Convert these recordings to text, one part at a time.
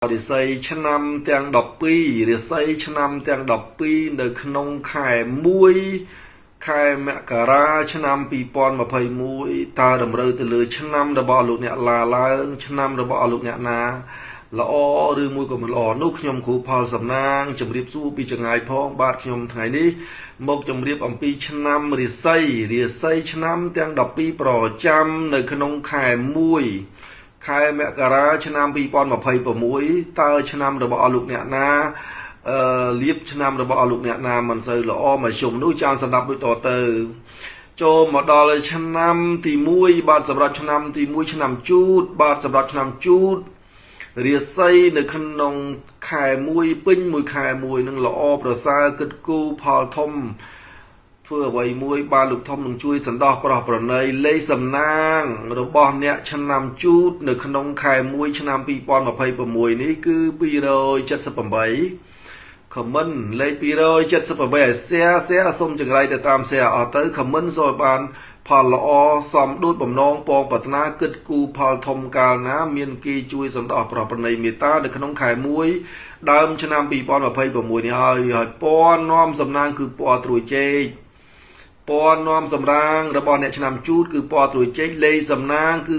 រិស័យឆ្នាំទាំង12រាសីឆ្នាំទាំង12នៅក្នុងខែ1ខែមករាឆ្នាំ2021តើតម្រូវទៅលើឆ្នាំរបស់លោកអ្នកឡាឡើងឆ្នាំរបស់លោកអ្នកណាល្អឬមួយក៏មិនល្អនោះខ្ញុំគ្រូផលសំណាងជម្រាបសួរពីចង្ងាយផងបាទខ្ញុំថ្ងៃនេះមកជម្រាបអំពីឆ្នាំរាសីរាសីឆ្នាំទាំង12ប្រចាំនៅក្នុងខែ1ខែមករាឆ្នាំ2026តើឆ្នាំរបស់អស់លោកអ្នកណាលៀបឆ្នាំរបស់អស់លោកអ្នកណាមិនសូវល្អមកជុំនោះចានសម្រាប់ដូចតទៅចូលមកដល់ឆ្នាំទី1បាទសម្រាប់ឆ្នាំទី1ឆ្នាំជូតបាទសម្រាប់ឆ្នាំជូតរាសីនៅក្នុងខែ1ពេញមួយខែ1នឹងល្អប្រសើរគិតគូរផលធំធ្វើអ្វីមួយបានលោកធំនឹងជួយសន្តោសប្រោះប្រណីលេខសំណាងរបស់អ្នកឆ្នាំជូតនៅក្នុងខែ1ឆ្នាំ2026នេះគឺ278 comment លេខ278ឲ្យ share share សូមចង្រៃទៅតាម share អស់ទៅ comment សូមឲ្យបានផលល្អសមដូចបំណងពងប្រាថ្នាគិតគូរផលធំកាលណាមានគេជួយសន្តោសប្រោះប្រណីមេត្តានៅក្នុងខែ1ដើមឆ្នាំ2026នេះហើយហើយពណ៌នាំសំណាងគឺពណ៌ត្រួយចេកពណ៌នាំសម្រាងរបស់អ្នកឆ្នាំជូតគឺពណ៌ត្រួយចេកលេខសំណាងគឺ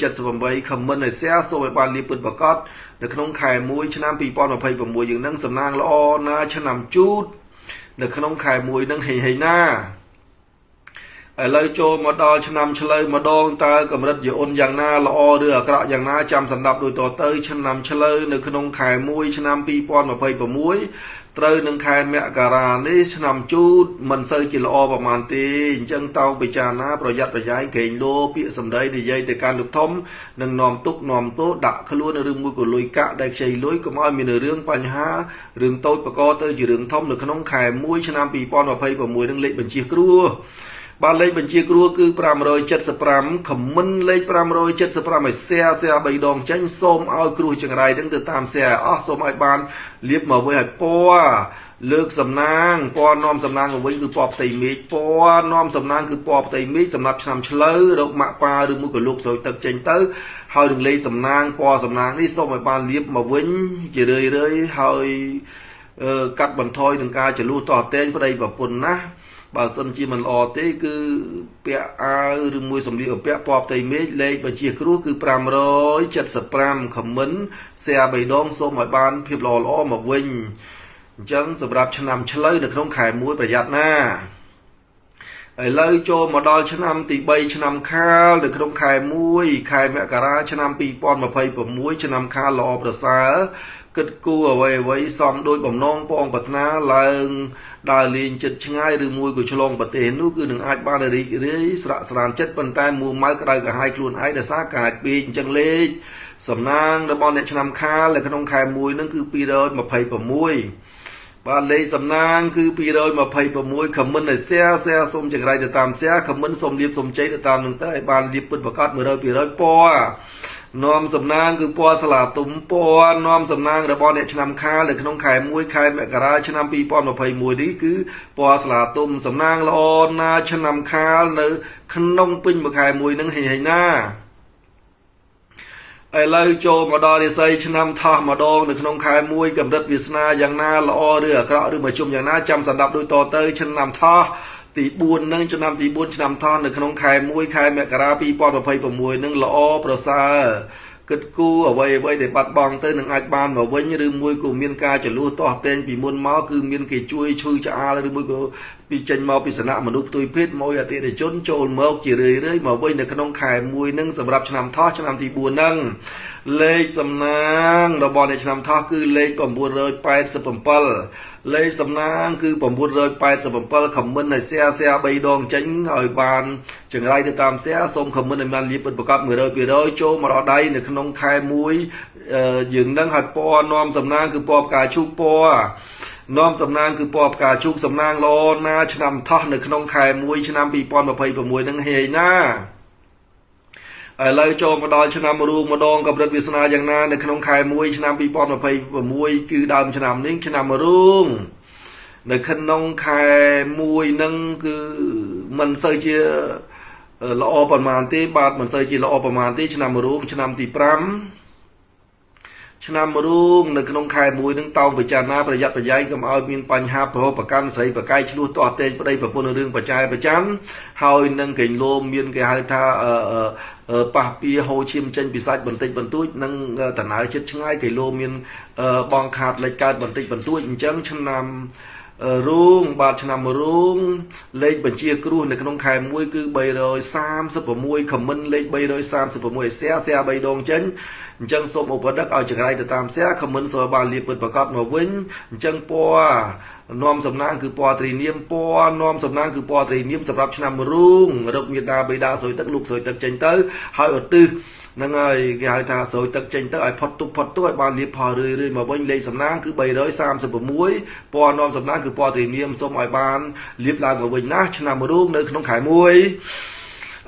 278 comment ឲ្យ share សូមឲ្យបានលៀបពិតប្រាកដនៅក្នុងខែ1ឆ្នាំ2026យើងនឹងសំណាងល្អណាឆ្នាំជូតនៅក្នុងខែ1នឹងហេងហេងណាឥឡូវចូលមកដល់ឆ្នាំឆ្លូវម្ដងតើកម្រិតយអូនយ៉ាងណាល្អឬអាក្រក់យ៉ាងណាចាំសម្រាប់ដូចតទៅឆ្នាំឆ្លូវនៅក្នុងខែ1ឆ្នាំ2026ត្រូវនឹងខែមករានេះឆ្នាំជូតមិនសូវជាល្អប្រហែលទេអញ្ចឹងតោងពិចារណាប្រយ័ត្នប្រយែងក្រែងលោពាក្យសម្ដីនិយាយទៅកាន់លោកធំនឹងនាំទុកនាំទោសដាក់ខ្លួនឬមួយក៏លុយកាក់ដែលខ្ចីលុយកុំឲ្យមានរឿងបញ្ហារឿងតូចបកទៅជារឿងធំនៅក្នុងខែ1ឆ្នាំ2026នឹងលេខបញ្ជាគ្រោះបាទលេខបញ្ជាគ្រោះគឺ575 comment លេខ575ឲ្យ share share 3ដងចេញសូមឲ្យគ្រោះចង្រៃនឹងទៅតាម share អស់សូមឲ្យបានលៀបមកវិញឲ្យពណ៌លើកសំណាងពណ៌នាំសំណាងមកវិញគឺពណ៌ផ្ទៃមេឃពណ៌នាំសំណាងគឺពណ៌ផ្ទៃមេឃសម្រាប់ឆ្នាំឆ្លូវរកម៉ាក់ប៉ាឬមួយក៏លោកស្រូវទឹកចេញទៅហើយនឹងលេខសំណាងពណ៌សំណាងនេះសូមឲ្យបានលៀបមកវិញជារឿយរឿយហើយកាត់បន្ថយនឹងការចលុះតោះតែងប្តីប្រពន្ធណាបើសិនជាមិនល្អទេគឺពាក់អាវឬមួយសម្លៀកបំពាក់ពណ៌ផ្ទៃមេឃលេខបញ្ជាគ្រោះគឺ575 comment share 3ដងសូមឲ្យបានភាពល្អល្អមកវិញអញ្ចឹងសម្រាប់ឆ្នាំឆ្លូវនៅក្នុងខែ1ប្រយ័ត្នណាឥឡូវចូលមកដល់ឆ្នាំទី3ឆ្នាំខាលនៅក្នុងខែ1ខែមករាឆ្នាំ2026ឆ្នាំខាលល្អប្រសើរគិតគូរអ្វីអ្វីសមដូចបំណងពងប្រាថ្នាឡើងដើរលេងចិត្តឆ្ងាយឬមួយក៏ឆ្លងប្រទេសនោះគឺនឹងអាចបានរីករាយស្រាក់ស្រានចិត្តប៉ុន្តែមួម៉ៅក្តៅក្រហាយខ្លួនឯងដោយសារកាចពេកអញ្ចឹងលេខសំណាងរបស់អ្នកឆ្នាំខាលនៅក្នុងខែ1នឹងគឺ226បាទលេខសំណាងគឺ226 comment ឲ្យ share share សូមចង្រៃទៅតាម share comment សូមលៀបសូមជ័យទៅតាមនឹងទៅឲ្យបានលៀបពិតប្រាកដ100% ពណ៌នាំសំណាងគឺពណ៌ស្លាទុំពណ៌នាំសំណាងរបស់អ្នកឆ្នាំខាលនៅក្នុងខែ1ខែមករាឆ្នាំ2021នេះគឺពណ៌ស្លាទុំសំណាងល្អណាឆ្នាំខាលនៅក្នុងពេញមួយខែ1នឹងហេងហេងណាឥឡូវចូលមកដល់រាសីឆ្នាំថោះម្ដងនៅក្នុងខែ1កម្រិតវាសនាយ៉ាងណាល្អឬអាក្រក់ឬមកជុំយ៉ាងណាចាំសម្រាប់ដូចតទៅឆ្នាំថោះទី4នឹងឆ្នាំទី4ឆ្នាំថោះនៅក្នុងខែ1ខែមករា2026នឹងល្អប្រសើរគិតគូរអ្វីអ្វីដែលបាត់បង់ទៅនឹងអាចបានមកវិញឬមួយក៏មានការចលុះទាស់ទែងពីមុនមកគឺមានគេជួយឈឺឆ្អាលឬមួយក៏ពីចេញមកពីសំណាក់មនុស្សផ្ទុយភេទមកអតិថិជនចូលមកជារឿយរឿយមកវិញនៅក្នុងខែ1នឹងសម្រាប់ឆ្នាំថោះឆ្នាំទី4នឹងលេខសំណាងរបស់អ្នកឆ្នាំថោះគឺលេខ987លេខសំណាងគឺ987 comment ឲ្យ share share 3ដងចេញឲ្យបានចង្រៃទៅតាម share សូម comment ឲ្យបានលៀបពិតប្រាកដ100%ចូលមកដល់ដៃនៅក្នុងខែ1យើងនឹងឲ្យពណ៌នាំសំណាងគឺពណ៌ផ្កាឈូកពណ៌នាំសំណាងគឺពណ៌ផ្កាឈូកសំណាងល្អណាឆ្នាំថោះនៅក្នុងខែ1ឆ្នាំ2026នឹងហេណាឥឡូវចូលមកដល់ឆ្នាំរូងម្ដងកម្រិតវាសនាយ៉ាងណានៅក្នុងខែ1ឆ្នាំ2026គឺដើមឆ្នាំនេះឆ្នាំរូងនៅក្នុងខែ1នឹងគឺមិនសូវជាល្អប៉ុន្មានទេបាទមិនសូវជាល្អប៉ុន្មានទេឆ្នាំរូងឆ្នាំទី5 ឆ្នាំរូងនៅក្នុងខែ1នឹងតោងពិចារណាប្រយ័ត្នប្រយែងកុំឲ្យមានបញ្ហាប្រហប្រកាន់ស្រីប្រកែកឆ្លោះទាស់ទែងប្តីប្រពន្ធរឿងបច្ច័យប្រច័នហើយនឹងកេងលោមមានគេហៅថាប៉ះពៀហូរឈាមចេញពីសាច់បន្តិចបន្តួចនិងតណើចិត្តឆ្ងាយកេលោមានបងខាតលេចកើតបន្តិចបន្តួចអញ្ចឹងឆ្នាំរូងបាទឆ្នាំរូងលេខបញ្ជាគ្រោះនៅក្នុងខែ1គឺ336ខមមិនលេខ336ឲ្យ share share 3ដងចេញអញ្ចឹងសូមឧបដឹកឲ្យចង្រៃទៅតាម share ខមមិនសូមបានលៀបពិតប្រកបមកវិញអញ្ចឹងពណ៌នាំសំណាងគឺពណ៌ត្រីនាមពណ៌នាំសំណាងគឺពណ៌ត្រីនាមសម្រាប់ឆ្នាំរូងរកមេដាបេដាសុយទឹកលោកសុយទឹកចេញទៅហើយឧទ្ទិសហ្នឹងហើយគេហៅថាស្រោចទឹកចេញទៅឲ្យផុតទុកផុតទុកឲ្យបានលៀបផលរឿយរឿយមកវិញលេខសំណាងគឺ336ពណ៌នាំសំណាងគឺពណ៌ត្រីនាមសូមឲ្យបានលៀបឡើងមកវិញណាឆ្នាំរូងនៅក្នុងខែ1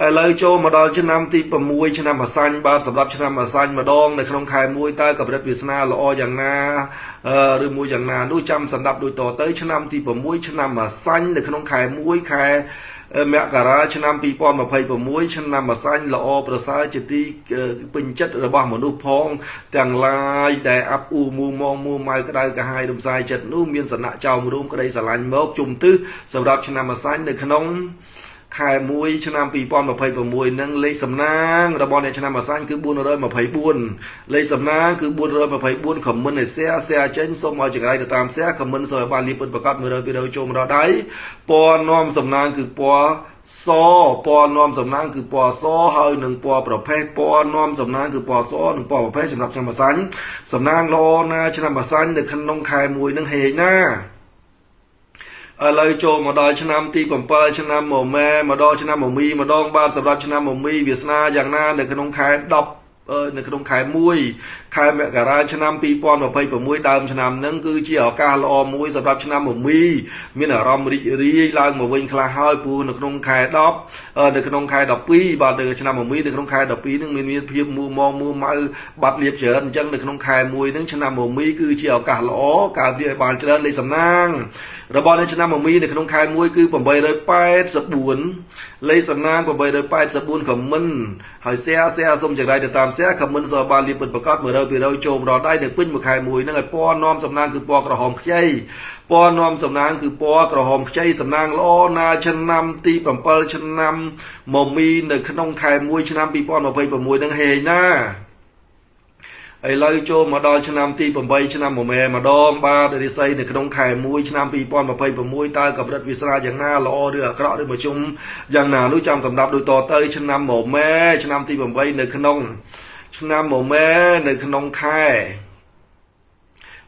ឥឡូវចូលមកដល់ឆ្នាំទី6ឆ្នាំអាសាញ់បាទសម្រាប់ឆ្នាំអាសាញ់ម្ដងនៅក្នុងខែ1តើកម្រិតវាសនាល្អយ៉ាងណាឬមួយយ៉ាងណានោះចាំសម្រាប់ដូចតទៅឆ្នាំទី6ឆ្នាំអាសាញ់នៅក្នុងខែ1ខែមករាឆ្នាំ2026ឆ្នាំអាសាញ់ល្អប្រសើរជាទីពេញចិត្តរបស់មនុស្សផងទាំងឡាយដែលអាប់អ៊ូមូមងមូម៉ៅក្តៅកាហាយរំសាយចិត្តនោះមានសំណាក់ចោមរួមក្តីស្រឡាញ់មកជុំទិសសម្រាប់ឆ្នាំអាសាញ់នៅក្នុងខែ1ឆ្នាំ2026នឹងលេខសំណាងរបស់អ្នកឆ្នាំអាសាញ់គឺ424លេខសំណាងគឺ424ខមមិនឲ្យ share share ចេញសូមឲ្យចង្រៃទៅតាម share ខមមិនសូមឲ្យបានលៀបពិតប្រកប100%ចូលមកដល់ដៃពណ៌នាំសំណាងគឺពណ៌សពណ៌នាំសំណាងគឺពណ៌សហើយនឹងពណ៌ប្រផេះពណ៌នាំសំណាងគឺពណ៌សនិងពណ៌ប្រផេះសម្រាប់ឆ្នាំអាសាញ់សំណាងល្អណាឆ្នាំអាសាញ់នៅក្នុងខែ1នឹងហេងណាឥឡូវចូលមកដល់ឆ្នាំទី7ឆ្នាំមមែមកដល់ឆ្នាំមមីម្ដងបាទសម្រាប់ឆ្នាំមមីវាសនាយ៉ាងណានៅក្នុងខែ10នៅក្នុងខែ1ខែមករាឆ្នាំ2026ដើមឆ្នាំហ្នឹងគឺជាឱកាសល្អមួយសម្រាប់ឆ្នាំមមីមានអារម្មណ៍រីករាយឡើងមកវិញខ្លះហើយព្រោះនៅក្នុងខែ10នៅក្នុងខែ12បាទនៅឆ្នាំមមីនៅក្នុងខែ12ហ្នឹងមានភាពមួមងមួម៉ៅបាត់លៀបច្រើនអញ្ចឹងនៅក្នុងខែ1ហ្នឹងឆ្នាំមមីគឺជាឱកាសល្អកើតវាឲ្យបានច្រើនលេខសំណាងរបស់នៅឆ្នាំមមីនៅក្នុងខែ1គឺ884លេខសំណាង884ខមមិនហើយ share share សូមចង្រៃទៅតាម share ខមមិនសូមបានលៀបពិតប្រកប100%ចូលមកដល់ដៃនៅពេញមួយខែ1ហ្នឹងឲ្យពណ៌នាំសំណាងគឺពណ៌ក្រហមខ្ចីពណ៌នាំសំណាងគឺពណ៌ក្រហមខ្ចីសំណាងល្អណាឆ្នាំទី7ឆ្នាំមមីនៅក្នុងខែ1ឆ្នាំ2026ហ្នឹងហេងណាឥឡូវចូលមកដល់ឆ្នាំទី8ឆ្នាំមមែម្ដងបាទរិស័យនៅក្នុងខែ1ឆ្នាំ2026តើកម្រិតវាសនាយ៉ាងណាល្អឬអាក្រក់ឬមជ្ឈុំយ៉ាងណានោះចាំសម្រាប់ដូចតទៅឆ្នាំមមែឆ្នាំទី8នៅក្នុងឆ្នាំមមែនៅក្នុងខែ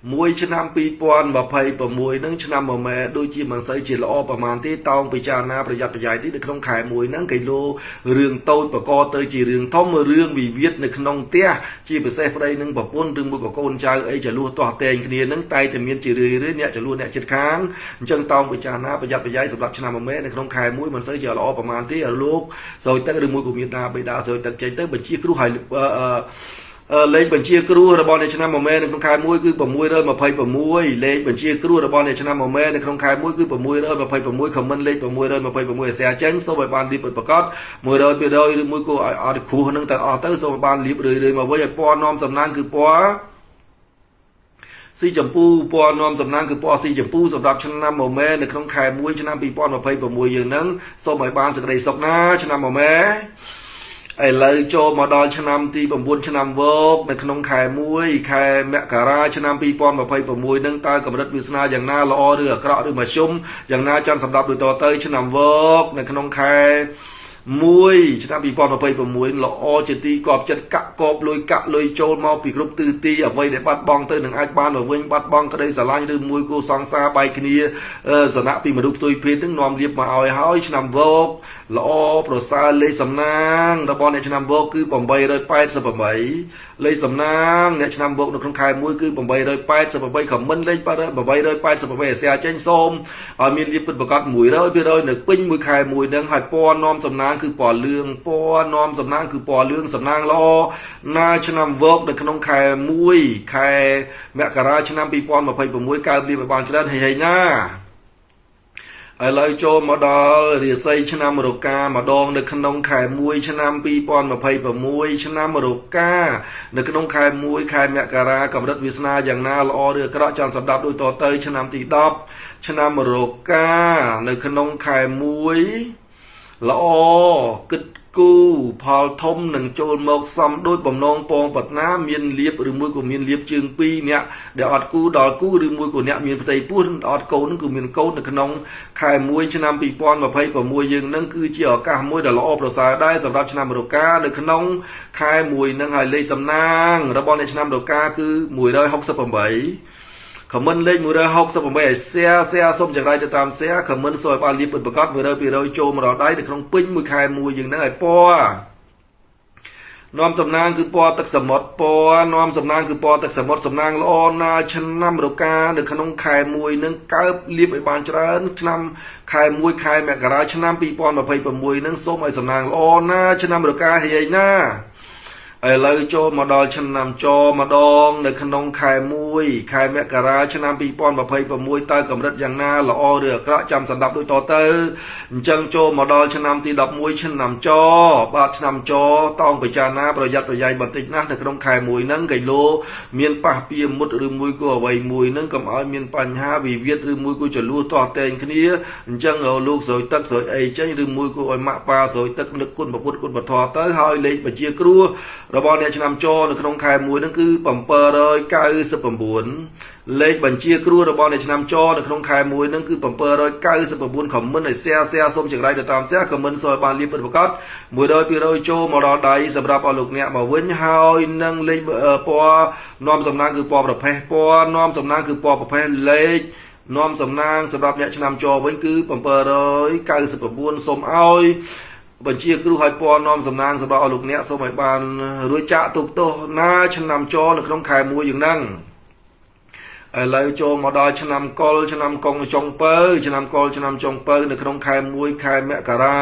1ឆ្នាំ2026នឹងឆ្នាំមមែដូចជាមិនសូវជាល្អប្រហែលទេតោងពិចារណាប្រយ័ត្នប្រយែងទីនៅក្នុងខែ1ហ្នឹងគេលោរឿងតូចបកទៅជារឿងធំរឿងវិវាទនៅក្នុងផ្ទះជាពិសេសប្តីនិងប្រពន្ធឬមួយក៏កូនចៅអីចលួសទាស់តែងគ្នាហ្នឹងតែតែមានជារឿយៗអ្នកចលួសអ្នកចិត្តខាងអញ្ចឹងតោងពិចារណាប្រយ័ត្នប្រយែងសម្រាប់ឆ្នាំមមែនៅក្នុងខែ1មិនសូវជាល្អប្រហែលទេឲ្យលោកស្រោចទឹកឬមួយក៏មានតាបិតាស្រោចទឹកចេញទៅបញ្ជាគ្រោះឲ្យលេខបញ្ជាគ្រោះរបស់អ្នកឆ្នាំមមែនៅក្នុងខែ1គឺ626លេខបញ្ជាគ្រោះរបស់អ្នកឆ្នាំមមែនៅក្នុងខែ1គឺ626ខមមិនលេខ626ឲ្យ share ចេញសូមឲ្យបានលៀបពិតប្រាកដ100%ឬមួយក៏ឲ្យអត់គ្រោះនឹងទៅអស់ទៅសូមឲ្យបានលៀបរឿយៗមកវិញឲ្យពណ៌នាំសំណាងគឺពណ៌ស៊ីចម្ពូពណ៌នាំសំណាងគឺពណ៌ស៊ីចម្ពូសម្រាប់ឆ្នាំមមែនៅក្នុងខែ1ឆ្នាំ2026យើងនឹងសូមឲ្យបានសេចក្តីសុខណាឆ្នាំមមែឥឡូវចូលមកដល់ឆ្នាំទី9ឆ្នាំវកនៅក្នុងខែ1ខែមករាឆ្នាំ2026នឹងតើកម្រិតវាសនាយ៉ាងណាល្អឬអាក្រក់ឬមធ្យមយ៉ាងណាច័ន្ទសម្រាប់ដូចតទៅឆ្នាំវកនៅក្នុងខែ1ឆ្នាំ2026ល្អជាទីកប់ចិត្តកាក់កបលុយកាក់លុយចូលមកពីគ្រប់ទិសទីអ្វីដែលបាត់បង់ទៅនឹងអាចបានមកវិញបាត់បង់ក្តីស្រឡាញ់ឬមួយគូសង្សារបែកគ្នាសំណាក់ពីមនុស្សផ្ទុយភេទនឹងនាំលៀបមកឲ្យហើយឆ្នាំវកល្អប្រសើរលេខសំណាងរបស់អ្នកឆ្នាំវកគឺ888លេខសំណាងអ្នកឆ្នាំវកនៅក្នុងខែ1គឺ888ខមមិនលេខ888ឲ្យ share ចេញសូមឲ្យមានលៀបពិតប្រាកដ100%នៅពេញមួយខែ1នឹងហើយពណ៌នាំសំណាងគឺពណ៌លឿងពណ៌នាំសំណាងគឺពណ៌លឿងសំណាងល្អណាឆ្នាំវកនៅក្នុងខែ1ខែមករាឆ្នាំ2026កើបលៀបឲ្យបានច្រើនហេហេណា ឥឡូវចូលមកដល់រាសីឆ្នាំរកាម្ដងនៅក្នុងខែ1ឆ្នាំ2026ឆ្នាំរកានៅក្នុងខែ1ខែមករាកម្រិតវាសនាយ៉ាងណាល្អឬអាក្រក់ចាំសម្ដាប់ដូចតទៅឆ្នាំទី10ឆ្នាំរកានៅក្នុងខែ1ល្អគិតគូផលធំនឹងចូលមកសំដូចបំណងពងប្រាថ្នាមានលៀបឬមួយក៏មានលៀបជើងពីរអ្នកដែលអត់គូដល់គូឬមួយក៏អ្នកមានផ្ទៃពោះអត់កូននឹងគឺមានកូននៅក្នុងខែ1ឆ្នាំ2026យើងនឹងគឺជាឱកាសមួយដ៏ល្អប្រសើរដែរសម្រាប់ឆ្នាំរកានៅក្នុងខែ1នឹងហើយលេខសំណាងរបស់អ្នកឆ្នាំរកាគឺ168ខមមិនលេខ168ឲ្យ share share សូមចង្រៃទៅតាម share ខមមិនសូមឲ្យបានលៀបពិតប្រាកដ100% ចូលមកដល់ដៃនៅក្នុងពេញមួយខែមួយយើងហ្នឹងឲ្យពណ៌នាំសំណាងគឺពណ៌ទឹកសមុទ្រពណ៌នាំសំណាងគឺពណ៌ទឹកសមុទ្រសំណាងល្អណាស់ឆ្នាំរកានៅក្នុងខែ1នឹងកើបលៀបឲ្យបានច្រើនឆ្នាំខែ1ខែមករាឆ្នាំ2026នឹងសូមឲ្យសំណាងល្អណាស់ឆ្នាំរកាហេណាឥឡូវចូលមកដល់ឆ្នាំចម្ដងនៅក្នុងខែ1ខែមករាឆ្នាំ2026តើកម្រិតយ៉ាងណាល្អឬអាក្រក់ចាំសម្ដាប់ដូចតទៅអញ្ចឹងចូលមកដល់ឆ្នាំទី11ឆ្នាំចបាទឆ្នាំចតោងពិចារណាប្រយ័ត្នប្រយែងបន្តិចណាស់នៅក្នុងខែ1ហ្នឹងគីឡូមានប៉ះពៀមុតឬមួយក៏អ្វីមួយហ្នឹងកុំឲ្យមានបញ្ហាវិវាទឬមួយក៏ចលួសទាស់តែងគ្នាអញ្ចឹងលោកស្រួយទឹកស្រួយអីចេញឬមួយក៏ឲ្យម៉ាក់ប៉ាស្រួយទឹកនឹកគុណពុទ្ធគុណពធទៅហើយលេខបញ្ជាគ្រោះរបស់អ្នកឆ្នាំចនៅក្នុងខែ1ហ្នឹងគឺ799លេខបញ្ជាគ្រោះរបស់អ្នកឆ្នាំចនៅក្នុងខែ1ហ្នឹងគឺ799ខមមិនឲ្យ share share សូមចង្រៃទៅតាម share ខមមិនសូមឲ្យបានលៀបពិតប្រាកដ100% ចូលមកដល់ដៃសម្រាប់អស់លោកអ្នកមកវិញហើយនឹងលេខពណ៌នាំសំណាងគឺពណ៌ប្រផេះពណ៌នាំសំណាងគឺពណ៌ប្រផេះលេខនាំសំណាងសម្រាប់អ្នកឆ្នាំចវិញគឺ799សូមឲ្យបញ្ជាគ្រោះឲ្យពណ៌នាំសំណាងសម្រាប់អស់លោកអ្នកសូមឲ្យបានរួចចាក់ទុកទោសណាឆ្នាំចនៅក្នុងខែ1យ៉ាងហ្នឹងឥឡូវចូលមកដល់ឆ្នាំកុលឆ្នាំកុងចុងពៅឆ្នាំកុលឆ្នាំចុងពៅនៅក្នុងខែ1ខែមករា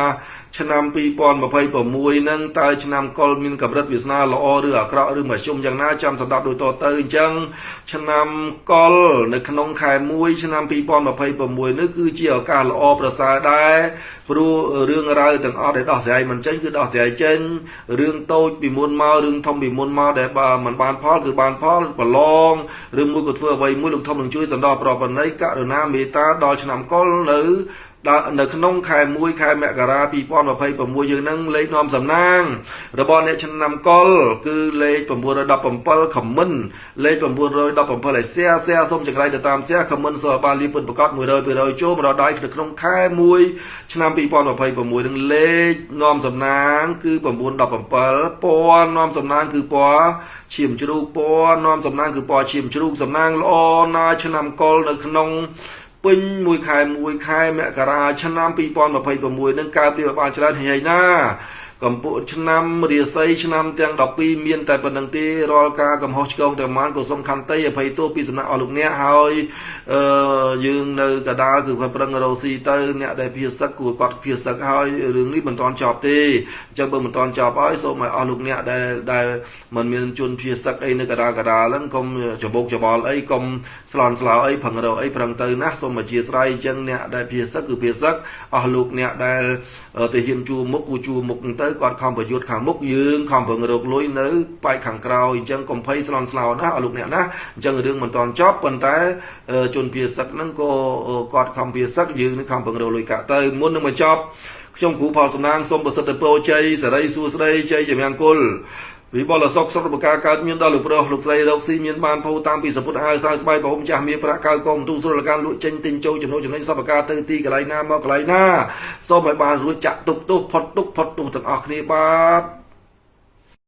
ឆ្នាំ2026ហ្នឹងតើឆ្នាំកុលមានកម្រិតវាសនាល្អឬអាក្រក់ឬមធ្យមយ៉ាងណាចាំសម្ដាប់ដូចតទៅអញ្ចឹងឆ្នាំកុលនៅក្នុងខែ1ឆ្នាំ2026នេះគឺជាឱកាសល្អប្រសើរដែរព្រោះរឿងរ៉ាវទាំងអស់ដែលដោះស្រាយមិនចេញគឺដោះស្រាយចេញរឿងតូចពីមុនមករឿងធំពីមុនមកដែលបើមិនបានផលគឺបានផលប្រឡងឬមួយក៏ធ្វើអ្វីមួយលោកធំនឹងជួយសន្តោសប្រពណីករុណាមេត្តាដល់ឆ្នាំកុលនៅក្នុងខែ1ខែមករា2026យើងនឹងលេខនាំសំណាងរបស់អ្នកឆ្នាំកុលគឺលេខ917ខមមិនលេខ917ឲ្យ share share សូមចង្រៃទៅតាម share ខមមិនសូមឲ្យបានលៀបពិតប្រាកដ100% ចូលមកដល់ដៃនៅក្នុងខែ1ឆ្នាំ2026នឹងលេខនាំសំណាងគឺ917ពណ៌នាំសំណាងគឺពណ៌ឈាមជ្រូកពណ៌នាំសំណាងគឺពណ៌ឈាមជ្រូកសំណាងល្អណាស់ឆ្នាំកុលនៅក្នុងពេញមួយខែ1ខែមករាឆ្នាំ2026នឹងកើបរៀបបានច្រើនហេណាកម្ពុជាឆ្នាំរាសីឆ្នាំទាំង12មានតែប៉ុណ្្នឹងទេរាល់ការកំហុសឆ្គងទាំងប៉ុន្មានក៏សូមខន្តីអភ័យទោសពីសំណាក់អស់លោកអ្នកហើយយើងនៅកដាលគឺប្រឹងរកស៊ីទៅអ្នកដែលភាសឹកគួរគាត់ភាសឹកហើយរឿងនេះមិនទាន់ចប់ទេអញ្ចឹងបើមិនទាន់ចប់ហើយសូមឲ្យអស់លោកអ្នកដែលមិនមានជនភាសឹកអីនៅកដាលហ្នឹងកុំច្បោកច្បល់អីកុំស្លន់ស្លោអីប្រឹងរកអីប្រឹងទៅណាសូមអធិស្ឋានអញ្ចឹងអ្នកដែលភាសឹកគឺភាសឹកអស់លោកអ្នកដែលទៅហ៊ានជួមុខគូជួមុខទៅគាត់ខំប្រយុទ្ធខាងមុខយើងខំប្រឹងរកលុយនៅប៉ែកខាងក្រោយអញ្ចឹងកុំភ័យស្លន់ស្លោណាអស់លោកអ្នកណាអញ្ចឹងរឿងមិនទាន់ចប់ប៉ុន្តែជនភាសឹកហ្នឹងក៏គាត់ខំភាសឹកយើងនឹងខំប្រឹងរកលុយកាក់ទៅមុននឹងបញ្ចប់ខ្ញុំគ្រូផលសំណាងសូមប្រសិទ្ធពរជ័យសេរីសួស្តីជ័យជំនង្គលវិបុលសុខសុខប្រការកើតមានដល់លោកប្រុសលោកស្រីរកស៊ីមានបានផូរតាំងពីសពុទ្ធអាវសៅស្បែកប្រហុំចាស់មានប្រាក់កៅកុំទូស្រួលការលក់ចេញទិញចូលចំណូលចំណេញសពការទៅទីកន្លែងណាមកកន្លែងណាសូមឲ្យបានរួចចាក់ទុកទោសផុតទុកផុតទោសទាំងអស់គ្នាបាទ